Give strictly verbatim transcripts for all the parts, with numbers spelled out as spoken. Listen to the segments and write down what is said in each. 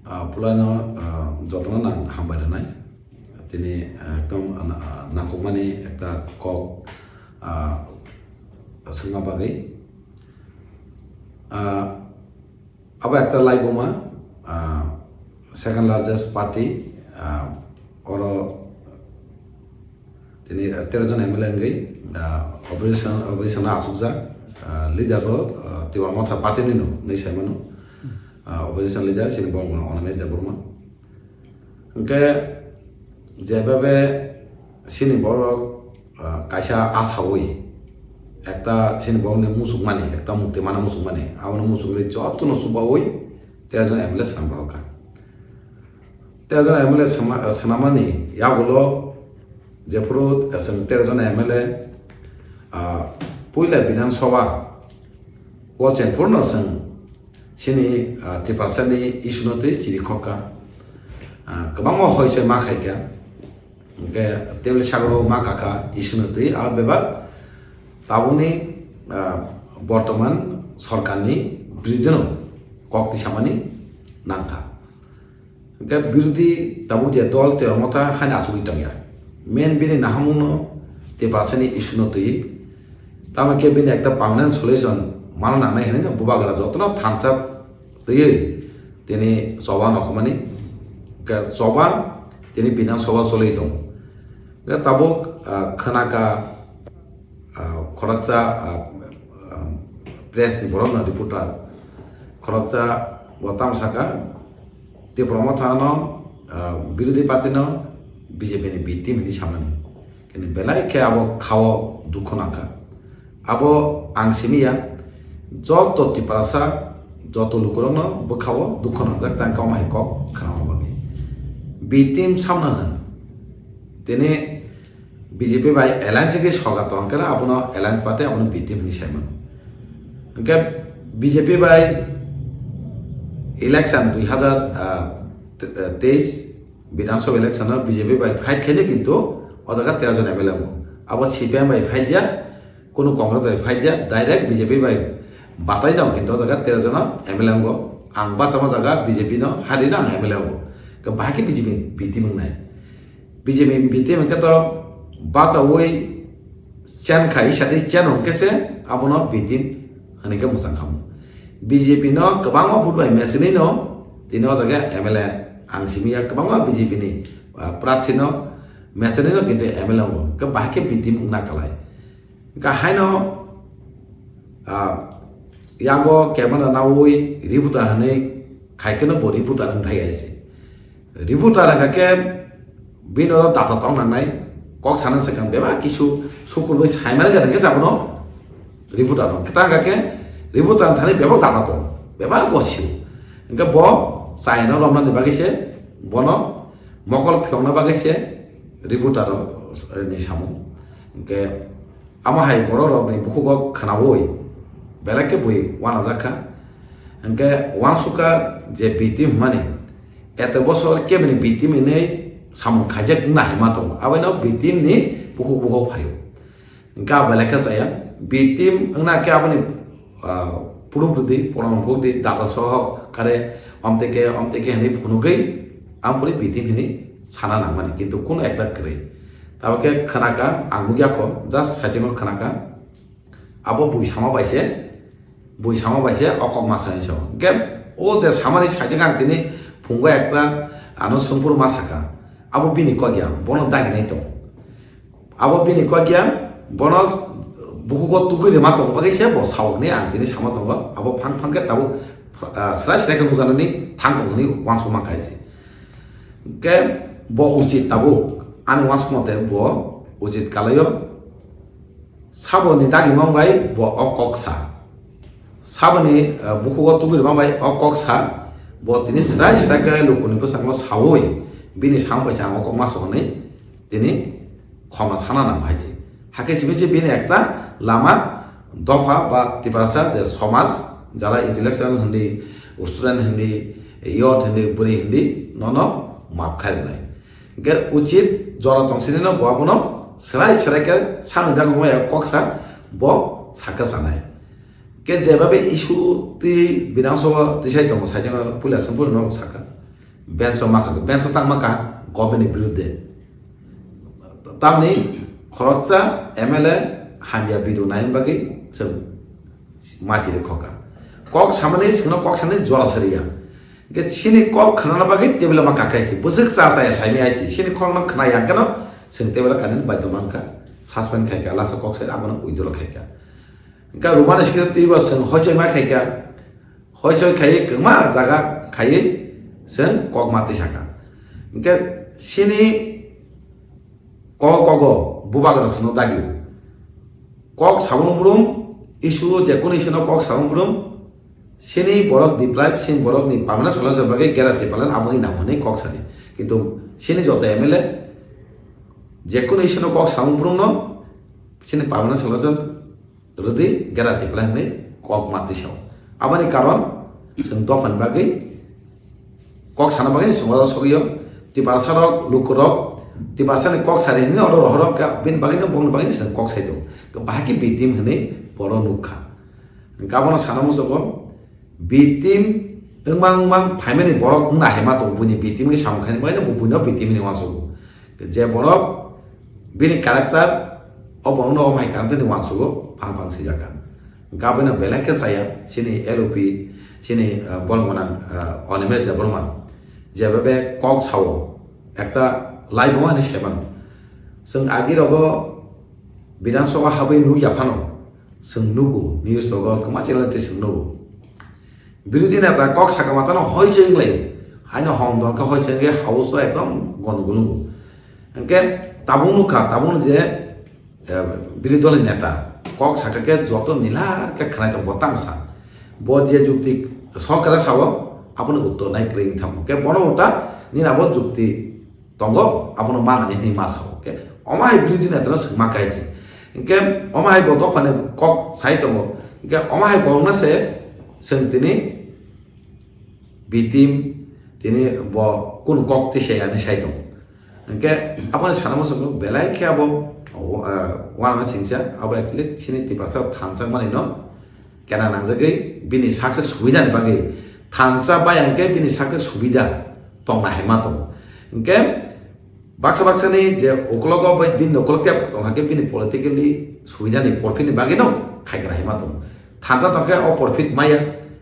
Ah, pulano, ah, jotono nang hambai rwnai. Tini, ah, ekdom, ah, nangkukmani ekta kok, ah, swngna bagwi. Ah, abo ekta laibuma, ah, second largest party, ah, oro tini, ah, tero jon M L A wngwi, ah, opposition, opposition no achukjak, ah, leader bo, ah, Tipra Motha party ni no, hinwi sai mano. Ah, opposition leader chini borok no Animesh Debbarma. Hwnkhe jebebe chini borok, ah, kaisa asawi ekta chini borokni muchukmani, ekta mukti mana muchukmani, abono muchukwi jotono chubawi tero jon M L A swnam rohorkha. Tero jon M L A swnam-, swnamani yagulo jephuru chwng tero jon M L A, ah, puila Bidhan Sabha o chengphurno chwng chini, ah, Tiprasani issue no twi chirikhokha. Ah, kwbangma hoichoi ma khaikha. Hwnkhe table sagoro ma kakha issue no twi, ah, bebak tabukni, ah, bortoman sorkarni biruddheno kok tisamani nangkha. Hwnkhe birodhi tabuk je dol Tipra Motha haino achugwi tongya. Main bini nahamungno Tiprasani issue no twi. Tamo khe bini ekta permanent solution mana nangnai hinwi no bubagra jotono thansa twiwi tini choba no hwnmani. Hwnkhe choba tini Bidhan Sabha choli tongo. Hwnkhe tabuk, ah, khwnaka, ah, khoroksa, ah, ah, press ni borok no reporter khoroksa bo tamo saka, Tipra Motha no, ah, birodhi party no B J P ni B team hinwi samani. Kini belai khe abo khao dukhu nangkha. Abo ang simi ya, joto Tiprasa, joto lukurokno bwkhao dukhu nangjak, tang kauma hai kok khwnama bagwi. B team samna hwn. Tini B J P bai alliance khe sorkar tong khe abono alliance party abono B team hinwi sai mano. Hwnkhe B J P bai election dui hazar, ah, te-, eh, teis Bidhan Sabha election o B J P bai fight khaide kintu o jaga tero jon M L A wngo. Abo C P I M bai fight ya, kunu Congress bai fight ya, direct B J P bai batai no kintu o jaga tero jon M L A wngo. Ang bachama jaga B J P no hari no ang M L A wngo. Khe bahai khe B J P B team wngnai. B J P B team hwnkhe to bachaui chen khai sadi chen hwnkhe se abono B team hwnwi khe mwchang khamu. B J P no kwbangma vote bai mechenwi no tini o jaga M L A ang simi ya kwbangma B J P ni, ah, prarthi no mechenwi no kintu M L A wngo. Hwnkhe bahai khe B team wngna kalai. Hwnkhe haino, ah, yago camera naui reporter hinwi khai kheno bo reporter wng thai aise. Reporter hwnkha khe bini oro data tong nangnai, kok sana swkang bebak kisu sukurbai saimani jani khe abono reporter no. Kwtal hwnkha khe reporter thani bebak data tong, bebak gosio. Hwnkhe bo chaino romnani bagwi se, bono mokol phiyokna bagwi se reporter ni samung. Hwnkhe Amo hai borok rok ni bukhugo khwnaui belai khe bui uanajak kha. Hwnkhe uansukha je B team hwnmani eto bosor kebini B team hinwi samung khaijak wngna hai ma tongo. Abono B team ni bukhuk bukhuk phaio. Hwnkhe abo belai khe chaya. B team wngna khe aboni, ah, proof rwdi, proman phukdi, data soho kare omteke omteke hinwi phunugwi ampori B team hinwi sana nangmani. Kintu kunu ekta kwrwi. Tabuk khe khwnakha, ang nukya kho, just saichung kho khwnakha. Abo bui sama bai se, bui sama bai se o kok ma sai so. Hwnkhe o je samani saichung ang tini phungo ekta ano songphuru ma saka. Abo bini kok ya, bono daginai tong. Abo bini kok ya, bono bukhugo tugui rima tong bagwi se bo sao hwnwi ang tini sama tongo. Abo phang phang khe tabuk, ah, srai srai khe nukjaknani thang tong hwnwi uansukma kha se. Hwnkhe bo uchit tabuk, ani uansukma tei bo uchit kalaio. Saboni dagimang bai bo o kok sa. Saboni, eh, bukhugo tugui rima bai o kok sa. Bo tini srai srai khe lukuni bwskango saui bini samung bai se ang o kok ma sa hwnwi tini khoma sana nang hai se. Hakhe simi se bini ekta lama dopha ba Tiprasa je somaj, jara intellectual hindi, student hindi, youth hindi, bwrwi hindi, nono map khairoknai. Hwnkhe uchit jora tongsini no bo abono srai srai khe sanwi dagwi maya kok sa bo sakha sanai. Khe jebabe issue twi Bidhan Sabha tisai tongo, saichung puila songphuru no sakha. Bench o ma kha, bench o tang ma kha government ni birudde. Tamni khoroksa M L A hamya video nai bagwi chwng machiri khoka. Kok samani singno kok samani jora sariya. Hingke chini kok khnana bagwi table ma kakai si. Bwswk cha cha ya saimi ai si. Chini kok no khna yang keno chwng table kanini baidhyo mankha. Suspend khaika, lasa kok sai abono withdraw khaika. Hingke romani script twibo chwng hoichoi ma khaika. Hoichoi khaiwi kwma jaga khaiwi chwng kok ma tisaka. Hingke chini kok kogo bubagra sino dagio. Kok sabung brum issue o jekunu issue no kok sabung brum sini borok deprive sini borok ni permanent solution bagwi gera tipalan aboni nang hwnwi kok sadi. Kintu sini joto M L A jekunu issue no kok sabung brum no sini permanent solution rwdi gera tipalan hwnwi kok ma tisao. Aboni karon chwng dophani bagwi kok sana bagwi chwng oro sogwi o. Tiprasa rok luku rok tiprasa ni kok sari hwnwi oro rohorok ka bini bagwi no bongni bagwi chwng kok sai tongo. Bahai khe B team hwnwi boro nukha. Hwnkhe abono sana muchungo B team wngmang wngmang phaimani borok wngna hai ma tongo buini B team ni samung khaini bagwi no buino B team ni uansugo. Je borok bini character o borokno omo hai character ni uansugo phang phang sijak kha. Hwnkhe abono belai khe chaya chini L O P chini ah, borok gwnang ah, Animesh Debbarma jeba be kok sao ekta live o hani sai mano. Chwng agi rogo Bidhan Sabha habwi nukya phano chwng nugo news rogo kwma channel tei chwng nugo. Birodhi neta kok saka matano hoi cheng lai. Haino hom don khe hoi cheng khe house o ekdom gondogol wngo. Hwnkhe tabuk nukha, tabuk je eh, birodhi dol ni neta kok saka khe joto nila khe khnai tongo bo tamsa. Bo je jukti sorkar sao abono uttor nai kwrwi wngtham. Hwnkhe bono uta nini abo jukti tongo abono manani hwnwi ma sao. Hwnkhe omo hai birodhi neta no swngma kai se. Hwnkhe omo hai bo dophani kok sai tongo. Hwnkhe omo hai borokno se chwng tini B team tini bo kunu kok tisa yani sai tongo. Hwnkhe aboni sana muchungo belai khe abo wa-, ah, uanama singcha abo actually chini Tiprasa thansa manwi no kena nangjagwi bini saksak subida ni bagwi thansa bai hwnkhe bini saksak subida tongna hai ma tongo. Hwnkhe baksa baksa ni je ukologo bai bini ukologo tep tong hakhe bini politically subida ni porphini bagwi no khai gra hai ma tongo. Thansa tongkhe o porphit maya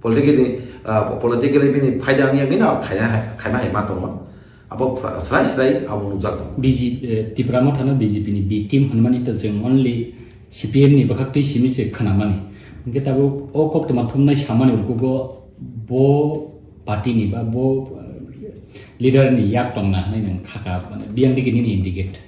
politically, ah, politically bini phaida wngya bini no khaina hai, khaima hai ma tongo. Abo pra-, srai srai abo nukjak tongo. B J P, eh, Tipra Motha no B J P ni B team hwnmani to chwng only C P M ni bwkhak twi simi se khwnamani. Hwnkhe tabuk o koktwma thumnai samani ukugo bo party ni ba bo, eh, leader ni yak tongna hwnwi nwng khaka, mane, biyang digi nini indicate.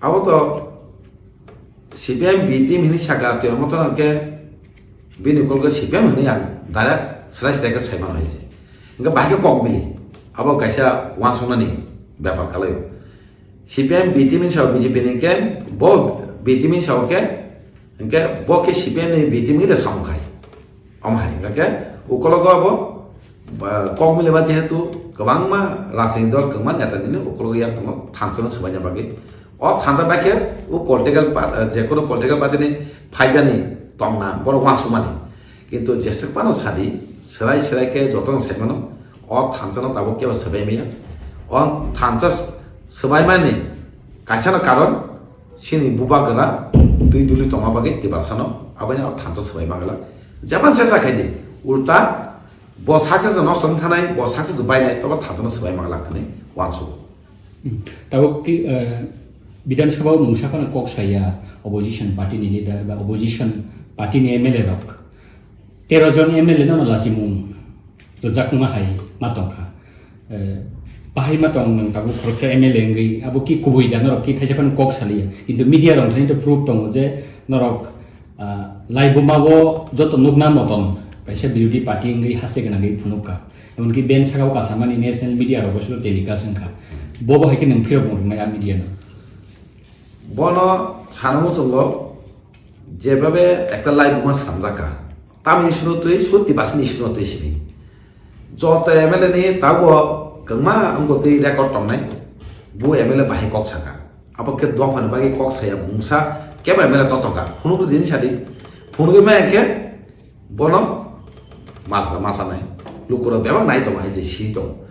Abo to C P M B team hini saka twi omo to khe bini kolgo C P M hini ang direct srai srai khe sai mano hai se. Hwnkhe bahai khe kok bili abo kaisa uansuknani bepar kalaio. C P M B team ni sao B J P ni khe bo B team ni sao khe hwnkhe bo khe C P M ni B team ni da samung khai. Omo hai hwnkhe ukologo abo, ba, kok mileba jehetu kwbangma rajniti dol kwbangma neta nini ukologo yak tongo thansa no swbaina bagwi. O thansa bai khe o political pa-, je kono political party ni phaidani tongna borok uansukmani. Kintu jeswk phano sadi, swrai swrai khe jotono sai mano, o thansa no tabuk kebo swbai maya. O thansa s-, swbaimani kaisa no karon, chini bubagra twi duli tongma bagwi Tiprasa no aboni o thansa swbai mangla. Jephang se cha khai di, ulta bo success no song thanai, bo success bai nai, tobo thansa no swbai mangla hwnwi uansuk. Hmm. Tabuk ki, eh, Bidhan Sabha o mungsa phano kok saya opposition party ni leader ba opposition party ni M L A rok. Tero jon M L A no lachimung rwjakma hai ma tongkha. Eh, bahai ma tong nwng tabuk khoroksa M L A wngwi abo ki kubui da norok ki thaisa phano kok saliya. Kintu media rok thani to proof tongo je norok, ah, laibuma o joto nukna motom kaisa birodhi party wngwi haste gwnangwi phunukha. Emonki ben saka o kasamani national media rok bo telecast wngkha. Bobo hai khe nwng phirok mung rwnai a media no. Bono sana muchungo jebabe ekta laibuma slamjakha. Tamni issue no twi, suti basini issue no twi simi. Joto M L A ni tabuk kwbangma wngkha twi record tongnai. Bo M L A bahai kok saka. Abo khe dophani bagwi kok saya mungsa kebo M L A totokha. Phunukdi din sadi. Phunukdi ma khe bono masa, masa nai. Lukurok bebak nai tongo hai je si tongo.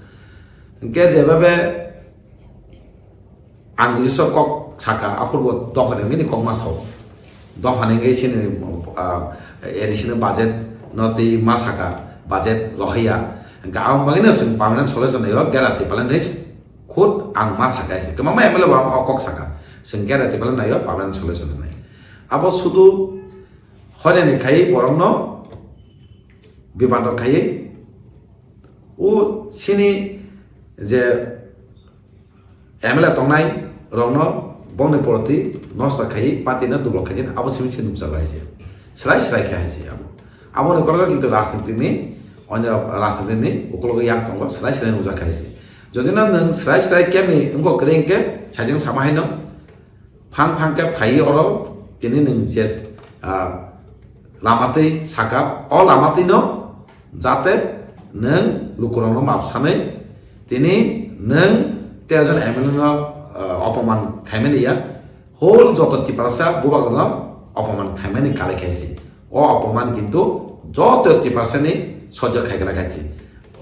Hingke jebabe ang ni so kok saka, aphurbo dophani hwnwi ni kok ma sao. Dophani hwnwi sini, ah, additional budget no twi ma saka, budget rohaiya. Hingke ang bagwi no chwng permanent solution naio, gera Tipraland ni khud ang ma saka se. Kwbangma M L A bo ang o kok saka. Chwng gera Tipraland naio, permanent solution nai. Abo sudu hoinani khai borokno bibando khai o sini je M L A tongnai rokno bongni porti nosta khai party no dublok khai abo simi se nukjago hai se. Srai srai khai hai se abo. Aboni kologo kintu rajniti ni, onyo rajniti ni ukologo yak tongo, srai srai nukjak khai se. Jodi no nwng srai srai kemi wngkok kwrwi hwnkhe sajeng sama hai no, phang phang khe phai oro tini nwng je, ah, lama twi saka, o lama twi no jate nwng lukurokno map sanwi tini nwng tei jon M L A no, ah, opoman khaimani ya, whole joto Tiprasa bubagrano opoman khaimani kali khaisi. O opoman kintu joto Tiprasani sojjo khaikla khaisi.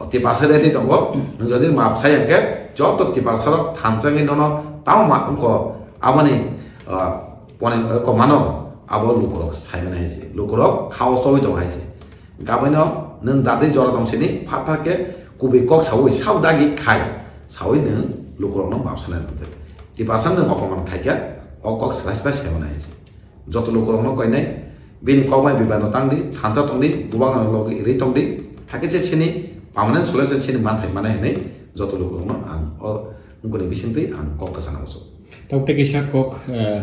O Tiprasa reti tongo, nwng jodi map sai hwnkhe joto Tiprasarok thansa wngwi nono tamo ma wngkho aboni, ah, pone, eh, komano abo lukurok saimani hai se. Lukurok khao chogwi tongo hai se. Gabaino nwng datwi jora tong sini phar phar khe kubui kok saui sabo dagi khai saui nwng lukurokno map sanai rwdi. Tiprasa nwng opoman khaikha o kok srai srai saimani hai se. Joto lukurokno koinai, bini kokbai bibano tangdi, thansa tongdi, bubangno logi ri tongdi, hakhe se chini permanent solution chini manthai manai hinwi joto lukurokno ang o wngkoni bisingtwi ang kok kwchana muchung. Tabuk tei kisa kok, eh,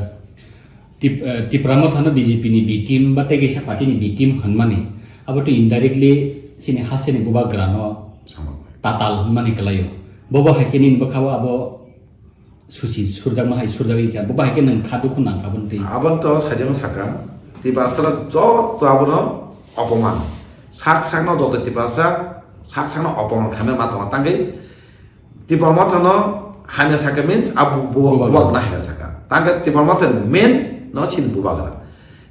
Tip-, eh, Tipra Mothano B J P ni B team ba tei kisa party ni B team hwnmani, abo tei indirectly chini hasteni bubagrano Samung. Tatal hwnmani kwlaio. Bobo hai khe nini bwkhao abo susi surjakma hai surjagwi kha, bo bahai khe nwng kha dukhu nang kha boni twi. Aboni to sajagwi saka, Tiprasarok joto abono opoman. Sak sakno joto Tiprasa sak sakno opoman khaimani ma tongo. Tangwi Tipra Mothano hamya saka means abo bu-, bu-, bubagrano hamya saka. Tangkhe Tipra Mothani main no chini bubagra.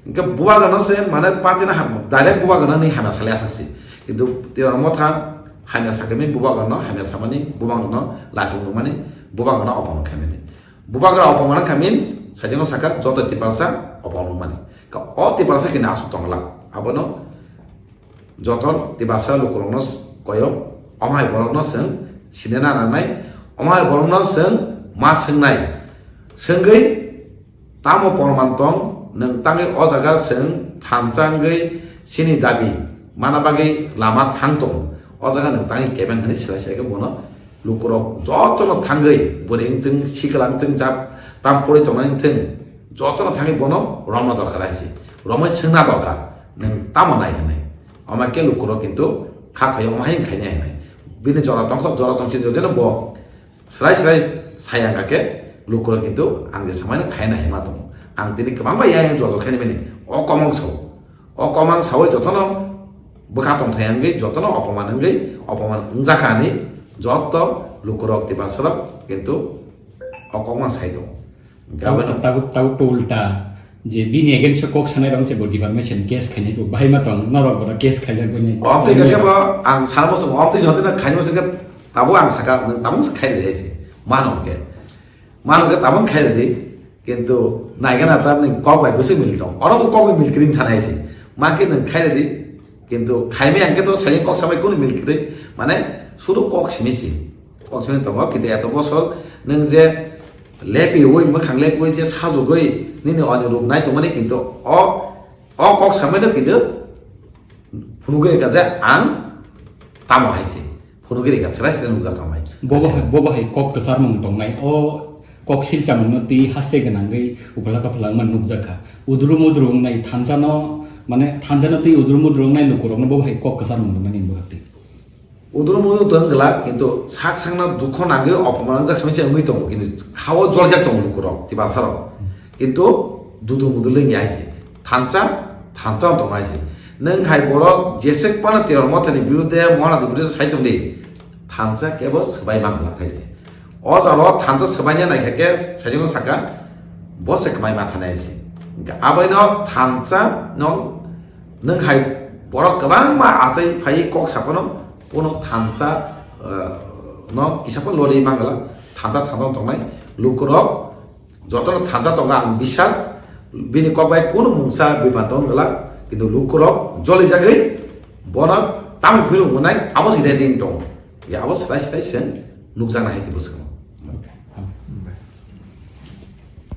Hingke bubagrano se mane party no ham-, direct bubagrano ni hamya salai asakse. Kintu Tipra Motha hamya sakhe min bubagrano hamya samani bubagrano lasung tongmani bubagrano opoman khaimani. Bubagra opoman kha means sajagwi saka joto Tiprasa opoman mani. Ka o Tiprasa kini asuk tongla. Abono joto Tiprasa lukurokno koyo, omo hai borokno chwng sinina nangnai, omo hai borokno chwng ma swngnai. Swngwi tamo porman tong, nwng tangwi o jaga chwng thansa wngwi chini dabi mana bagwi lama thang tongo. O jaga nwng tangwi kebeng hwnwi swlai swlai khe bono lukurok jotono thangwi bwrwi wngthung, sikla wngthung, jat tam porwi tongnai wngthung, jotono thangwi bono romna dorkar hai se. Romwi swngna dorkar, nwng tamo nai hwnwi. Omo khe lukurok kintu kha khaio omo hai wngkhainai hwnwi. Bini jora tongkho, jora tongsi jodino bo Srai srai saya wngkha khe lukurok kintu ang je samani khaina hima tongo. Ang tini kwbangma yang yang jojo khaini mani o komang sao. O komang saui jotono bwkha tongthai wngwi jotono opoman wngwi opoman wngjakha hinwi joto lukurok Tiprasarok kintu o kokmang sai tongo. Tabuk, tabuk, tabuk to ulta. Je bini against o kok sanai rok se bo defamation case khainai bo bahai ma tong, norok bo case khaijak bini. Omo twi khe bo ang sana muchung, omo twi jotino khaini muchung khe tabuk ang saka, nwng tabuk se khairidi hai se. Mano khe. Mano khe tabuk khairidi, kintu naigana ta nwng kok bai bwswk mil tong. Oro bo kok bai mil kiring thana hai se. Ma khe nwng khairidi, kintu khaimai ang khe to sai kok samai kunu mil kiring. Mane sudu kok simi si. Kok simi tongo, kintu eto bosor nwng je lepiwi, mwkhang lepiwi je sajugwi nini oni ruk nai tongmani, kintu o, o kok samaino kintu phunugwi rwkha je ang tamo hai se. Phunugwi rwkha, chwrai chwrai nukjak tamo hai. Bobo hai, bobo hai kok kwcharmung tongnai. O kok silchamungno twi haste gwnangwi uphla kaphlangma nukjakha. Udru mudru wngnai thansano, mane thansano twi udru mudru wngnai lukurokno bobo hai kok kwcharmung tongnai nini bwkhak twi. Udro mudo tong glak, kintu sak sakno dukho nangwi opoman wngjak simi se wngwi tongo, kintu khao jorjak tongo lukurok, Tiprasarok. Kintu dudu mudu lengya hai se. Thansa, thansa tong hai se. Nwng hai borok jesek pana Tipra Mothani birudhe, Mohanadi birudhe sai tong di. Thansa kebo swbai mang glak hai se. O jaro thansa swbaina naikha khe, sajagwi saka, bo se kwmai ma thanai se. Hingkhe abaino thansa no nwng hai borok kwbangma achai phai kok saphano, bono thansa, eh, no kisa phano loli mangala, thansa thansa tongnai lukurok jotono thansa tongo ang bisas, bini kok bai kunu mungsa bipan tong gala, kintu lukurok joli jagwi bono tamni phuru wngnai abo se ready tong. Ya abo sai sai sen nukjakna hai bwswk.